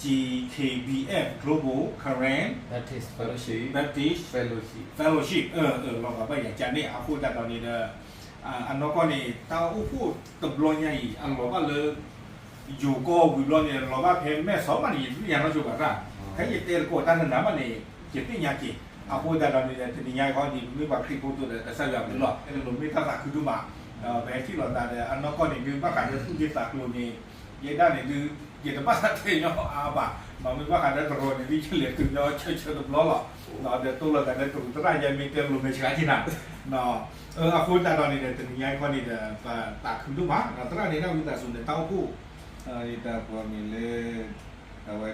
G K B F, Global Karen Baptist Fellowship, လီၤဂာ်ဘၣ်ယၤကန့ၣ် အဃိသတးဒီးန့ၣ်ဒီး အနီၢ်ကီၢ်န့ၣ် တၢ်အိၣ်ဖှိၣ်တဘျီညါအံၤ အလီၤဘၣ်လၢ ယိၤကီၢ်ဝံၤဘျီန့ၣ် လီၤဘၣ်ဖဲမဲၢ်ဆီးမးန့ၣ် ယသ့ၣ်ညါနီၢ်ဆိဘၣ်တၢ်, ဖဲယတဲတကိးတၢ်နးနးဘၣ်န့ၣ် ယသ့ၣ်ညါက့ၤ, အဃိသတးဒီးန့ၣ်ဒီး တနံၤညါအံၤခီန့ၣ် ပမ့ၢ်ပှၤခရံာ်ဖိအသိးဒီး ကစၢ်ယွၤအဘျုးလီၤ, အဲၣ်ဒိးမ့ၢ်တၢ်သးခုဒိၣ်မး, ဒီးပဟဲထံၣ်လိာ်သးဒီး အနီၢ်ကီၢ်န့ၣ် ဒုးဘၣ်ဃးဒီးသူၣ်ဂ့ၢ်သးကျိၤန့ၣ် ယဲဒၣ်န့ၣ်ဒုး ယတဘၣ်သးတဲညီအါဘၣ်, မ့ၢ်ဘၣ်ဃးဒီးတရီၤန့ၣ်ဒုး ယလဲၤတုၤညီဆၢဆၢတဘျီလီၤ, ဒီးတိၢ်လိာ်သးဒီးတရူးသရၣ်ယဲမ့ၢ်တဲလိၤမဲာ်ဆှးက့ၤနၤ အဃိသတးဒီးန့ၣ်ဒီး တနံၤညါအံၤခီန့ၣ်ဒီး ပသးခုဒိၣ်မး သရၣ်န့ၣ် ဒၣ်ဝံသးစူၤန့ၣ် တၢ်အိၣ်ဖှိၣ် ယတၢ်ပှၤမံၤလၢ အဝဲ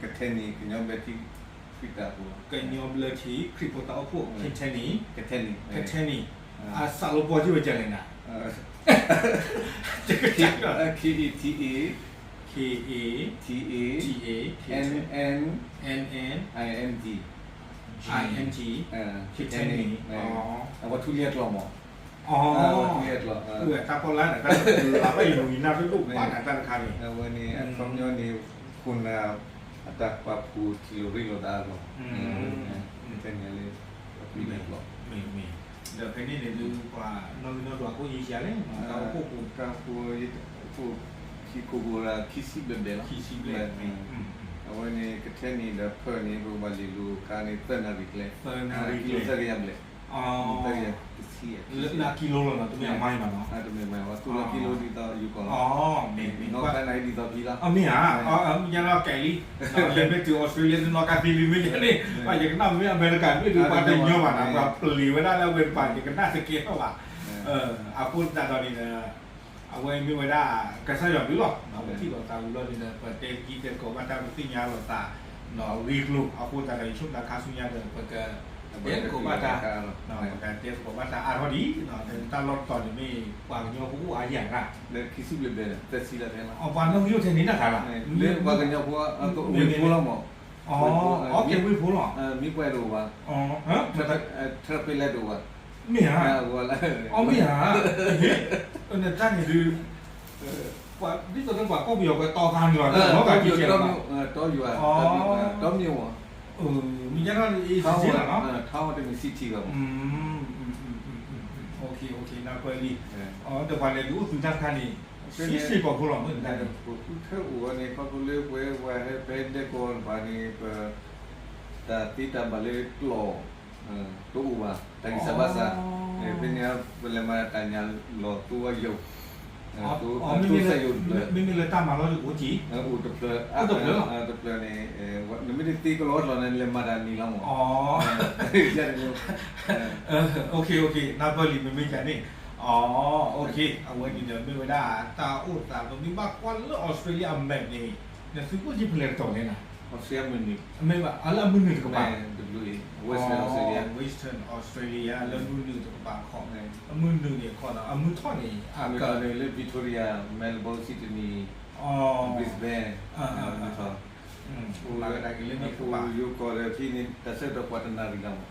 ကထဲနံၤ ကညီဘျၢထံခရံာ်တၢ်ဖိ, ကညီဘျၢထံခရံာ်ဖိတၢ်အိၣ်ဖှိၣ် ကထဲနံၤ, ကထဲနံၤ, ကထဲနံၤ, အစးလိပီက့ၤဝဲကလဲၣ်နၤ K E T A, K A, T A, N N, I N G, I N G, ကထဲနံၤ, အဝဲထူလံအကျိာ်မး, တၢ်ပီၣ်လါန့ၣ် တၢ်လၢဘၣ်ယလူၤယနၢ်ဒိၣ်ဒိၣ်ဘၣ်နၤတၢ်တခါန့ၣ်, အဝဲန့ၣ် အခီပညီန့ၣ် ခိၣ်နၢ် အတၢ်ပာ်ဖှိၣ်ထံၣ်လိာ်ရ့လိာ်သးအဂီၢ်, ကထဲနံၤလၢ အဖံန့ၣ်လီၤ, ဒီးဖဲန့ၣ်န့ၣ်ဒုး ပှၤနီၣ်ဂံၢ်နီၣ်ဒွးအိၣ်ယံၤယံၤလံ, တၢ်အိၣ်ဖှိၣ်ဖိ, တၢ်အိၣ်ဖှိၣ်ဖိ ခံခိၣ်ဖိဒီး ခံဆံဘျဲၣ်ဘျဲၣ်လီၤ, ခံဆံဘျဲၣ်, အဝဲန့ၣ် ကထဲနံၤဒီးဖၢၣ်န့ၣ် ပကဘၣ်လဲၤလူၤအခါန့ၣ် သၢနၣ်ရံၣ်ကျဲ, သၢနၣ်ရံၣ်ကျဲ, ကံလိသၢကယၤဘျဲၣ်, သၢကယၤ, ကံလိလီၤနီၤ တမ့ၢ်အမါအံၤဘၣ်နီၤ, တမ့ၢ်မါအံၤဘၣ် သူၣ်လီၤကံလိဒ်သိးယိၤကီၢ်လီၤ, နီၢ်ခါနၤဒ်သိးဖံလီၤ, အမ့ၢ်ဧါ, ယဲလီၤကဲလံ, လဲၤမ့ၢ်တုၤအီစထြ့လယါ တနီၢ်ကါသံလံမ့ၢ်ယဲန့ၣ်, ယကနၣ်မ့ၢ်အမဲရကၤ မ့ၢ်ဒုးပှၤတညီဘၣ်နီၤ ပှၤပျံၤဝဲဒၣ်လၢအဝဲတပၤ ယကနၣ်တကဲထီၣ်ဘၣ်, အဃိသတးဒီးန့ၣ်ဒီး အဝဲမ့ၢ်ဝဲဒၣ် ကစၢ်ယွၤဘျုးလီၤ, ပထံၣ်လိာ်သးဝံၤလီၤန့ၣ်ဒီး ပတဲတံၤတဲသကိးဘၣ်တၢ် ပသ့ၣ်ညါလိာ်သး ဂ့ၢ်ကျိၤ အဃိသတးဒီး ယဆိကမိၣ်သးခါဆူညါဒီး ပက တဲသကိးဘၣ်တၢ်, ပကတဲသကိးဘၣ်တၢ်အါထီၣ်ဒံး, တၢ်လီၢ်တတီၤန့ၣ်မ့ၢ် ပှၤကညီဖိအိၣ်အါယၤတၢ်, လၢခံဆံဘျဲၣ်ဘျဲၣ် သၢဆံလီၤဖဲလီၤ, ပှၤနီၣ်ဂံၢ်အိၣ်ထဲန့ၣ်နၢ်သးလီၤ, လၢပှၤကညီဖိ ဝ့ၢ်ဖိလီၤမး, အကဲဝ့ၢ်ဖိလီၤ, မ့ၢ်ပှၤတအိၣ်ဘၣ်, ထၢဖဲလဲၣ်တအိၣ်ဘၣ်, မ့ၢ်ဧါ, အမ့ၢ်ဧါ, နတၢ်န့ၣ်ဒုး ဒ်သိးလၢပှၤကီၢ်ပယီၤပှၤတီသးန့ၣ်လီၤ, တီယွၤ, တီမ့ၢ်ဝဲ, ထါဝဲတမ့ၢ် city ဘၣ်မး, နကွဲးလံ, ဒီးပှၤလဲၤဒုးအိၣ်သုးတၢ်တခါန့ၣ် စ့စ့ၢ်ကီးဖိလီၤ, မ့ၢ်တၢ်န့ၣ် ပဃုထၢအိၣ်ဝဲန့ၣ် ခီဖျိလၢပဝဲပဟဲဖဲဒဲကဝီၤတပၤန့ၣ် ပ တၢ်သ့တၢ်ဘၣ်လၢကျီၢ် တအိၣ်ဘၣ် တၢ်ဂံၢ်စၢ်ဘါစၢ်, ဖဲန့ၣ် ပလဲၤမၤတၢ်ညၣ်လီၤသိအယိာ်, သိစက်ရုံတဖျၢၣ်, မ့မ့ၢ်လၢတၢ်မၤလီၢ်အိၣ်က့ၤ, အိၣ်တဖျၢၣ်, အိၣ်တဖျၢၣ်လီၤ, တဖျၢၣ်န့ၣ်, နမ့ၢ်တသ့ကလီၤအီၣ်ကျီၤန့ၣ် လဲၤမၤတၢ်နံၤလီၤမး, နၢ်ပၢၢ်လံမ့မ့ၢ်ကန့ၣ်, အဝဲန့ၣ်ဒီးမ့ၢ်ဝဲဒၣ် တၢ်အိၣ်သး ပမ့ၢ်ဘၣ်ကွၢ်လၢ Australia အ map န့ၣ်, နသုအိၣ်က့ၤဖဲလဲၣ်တတီၤလဲၣ်နၤ, မ့ၢ်ဘၣ် အလၢအမုၢ်နုာ်တကပၤ, Western Australia, Western Australia လၢမုၢ်နုာ်တကပၤခီ, အမုၢ်နုာ်န့ၣ်ခီဒီး အမုၢ်ထီၣ်န့ၣ် အကလၢ လၢ Victoria, Melbourne, Sydney, Brisbane, မ့ၢ်ထီၣ်, မၤကဒါက့ၤလၢန့ၣ်ကပၤ, ယိၤကီၢ်ဒီးဖဲန့ၣ် တၢ်ဆၢကတီၢ်ပှၤတနၣ်ရံၣ်လီၤမး,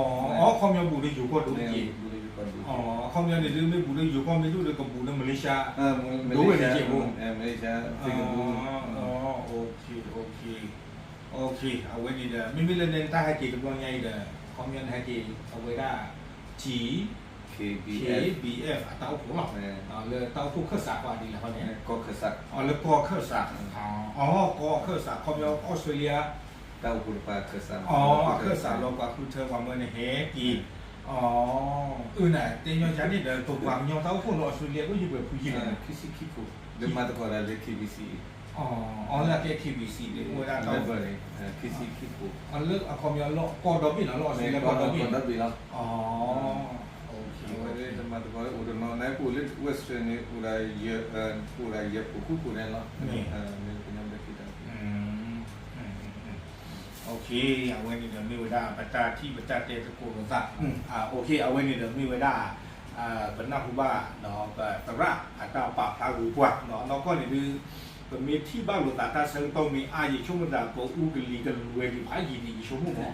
အခီပညီဘူးလၢယိၤကီၢ်ဒိၣ်က့ၤ, အခီပညီန့ၣ်ဒ်မ့ၢ်ဘူးလၢယိၤကီၢ်မ့ၢ်ဒိၣ်ဒီးကဘူးလၢ Malaysia, ဒိၣ်ဝဲန့ၣ်က့ၤဘူး, Malaysia, Singapore, အဝဲန့ၣ်ဒီး မ့မ့ၢ်လၢနတၢ်ဟဲက့ၤတဘျီညါအံၤဒီး အခီပညီနဟဲက့ၤ အဝဲဒၣ် K B F အတၢ်အိၣ်ဖှိၣ်လီၤ, လၢတၢ်အိၣ်ဖှိၣ်ခၢၣ်စးဃီဒ်လဲၣ်ဃီန့ၣ်, လၢကီၢ်ခၢၣ်စး, ကီၢ်ခၢၣ်စး, ကီၢ်ခၢၣ်စး အခီပညီ Australia တၢ်အိၣ်ဖှိၣ်တဖၣ်ခၢၣ်စး, အခၢၣ်စးလီၤပှၤဃုထၢပှၤမၢနဟဲက့ၤ, အၢ နတဲညီကန့ၣ်ဒီး ပပှၤကညီတၢ်အိၣ်ဖှိၣ်လၢ Australia အိၣ်ယံၤပှဲၤဖုယံၤလဲၣ်, ခံဆံခံခိၣ်, လၢမၤသကိးတၢ်လၢ K B C, အၢ လၢကဲ K B C န့ၣ် အိၣ်ဝဲဒၣ်တၢ်အိၣ်ဖှိၣ်, ခံဆံခံခိၣ်, လၢအခီပညီလၢကီၢ်ဒီဘ့ၣ်နီၤ လၢ Australia ကီၢ်ဒီဘ့ၣ်လီၤ, အဝဲဒၣ်တမၤသကိးအိၣ်တနီၤန့ၣ် ပအိၣ်လၢ Western န့ၣ် အိၣ်ဒၣ်ယဲၢ်, အိၣ်ဒၣ်ယဲၢ်ခိၣ်ဃုခိၣ်န့ၣ်လီၤ, မ့ၢ်ကညီဘၣ်ထံၣ်တၢ် အဝဲန့ၣ်ဒီးမ့ၢ်ဝဲဒၣ် ပတၢ်ထံၣ်ပတၢ်တဲသကိးလိာ်သး, အဝဲန့ၣ်ဒီးမ့ၢ်ဝဲဒၣ် ပနၢ်ဟူဘၣ်ဒီး ပသရၣ်အတၢ်ပာ်ဖျါဂုၤပှၤ နီၢ်ကီၢ်န့ၣ်ဒုး ပမ့ၢ်ထံၣ်ဘၣ်လိာ်သးတၢ်ဆၢကတီၢ်မ့ၢ်အါ ယဆိကမိၣ်သး ပအူကလံၤကလွဲၤဒံးဖးယံာ်ဒံး ယဆိကမိၣ်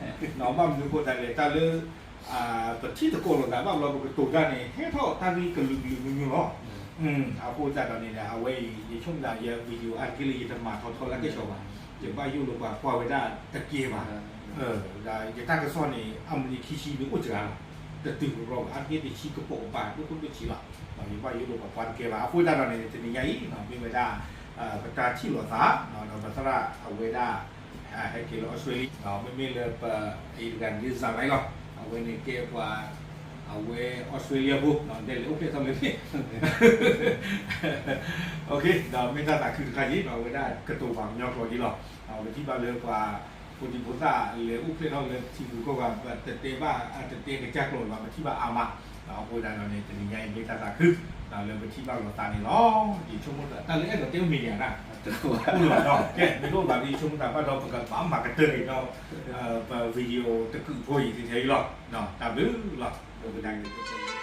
မး, ဘၣ်မနုၤအဃိသတးလဲၣ် တၢ်လၢ ပထံၣ်သကိးလိာ်သးဘၣ်ဘျီ ပကတိၤတၢ်န့ၣ် ဟဲထီၣ်တၢ်ဂ့ၢ်ကလုာ်ကလုာ်မုာ်မုာ်လီၤ. အဃိသတးဒီးန့ၣ်ဒီး အဝဲအံၤ ယဆိကမိၣ်သး ယ video အါတက့ၢ်လၢ ယတမၤထီထီလၢကဲၣ်ဆိးဘၣ်, ယဘၣ်ယိၣ်လၢပှၤကွၢ်ဝဲဒၣ်တကဲဘၣ်, ဒီးယတၢ်ကစီၣ်န့ၣ် အမုၢ်နံၤခံဆံမ့ၢ်အိၣ်စှၤလီၤ, တတုၤကရီဘၣ် အါတက့ၢ်တဆံကပိာ်ကပၤ ဒိၣ်ခိၣ်ဒိၣ်ဆံးလီၤ. ယဘၣ်ယိၣ်လၢပှၤကွၢ်တကဲဘၣ် အဃိသတးဒီးန့ၣ် တနံၤညါအံၤ မ့ၢ်ဝဲဒၣ် ပတၢ်ထံၣ်လိာ်သး ဒီးပသရၣ်အဝဲဒၣ် ဟဲက့ၤလၢ Australia မ့မ့ၢ်လၢပ အံၤတဂၤန့ၣ် Zalai လီၤ. အဝဲန့ၣ်ကဲပှၤ အဝဲ Australia ဖိ ဒဲးလဲၤအိၣ်ဖျဲၣ်ထီၣ်လၢန့ၣ် ဒီးမ့ၢ်တၢ်သးခုတခါယံၤ အဝဲဒၣ်ကတိၤပှၤကညီကျိာ်ယံၤလီၤ. ပထံၣ်ဘၣ်လၢပှၤ ဖိဒံဖိသၣ်လဲၤအိၣ်ဖျဲၣ်ထီၣ်လၢထံဂုၤကီၢ်ဂၤ တတဲဘၣ် တတဲကစၢ်ကျိာ်လၢၤဘၣ် ပထံၣ်ဘၣ်အါမး. အဃိသတးဒီးန့ၣ် တနံၤညါအံၤမ့ၢ်တၢ်သးခု လၢပထံၣ်ဘၣ်လိာ်သးန့ၣ်လီၤ. ယဆိကမိၣ်သး တၢ်လၢအဲၣ်ဒိးတဲအိၣ်မံၤဒံးဧါ အိၣ်လီၤဒီး ကဲ မ့ၢ်တအိၣ်ဘၣ်ဒီး ယဆိကမိၣ်သးဘၣ်ဒီး ပကဘၣ်မၤကတၢၢ်န့ၣ်ဒီး ပ video တကုးဖိအံၤထဲအံၤလီၤ. တၢ်ဘျုးလီၤ ပကဒၣ်က့ၤ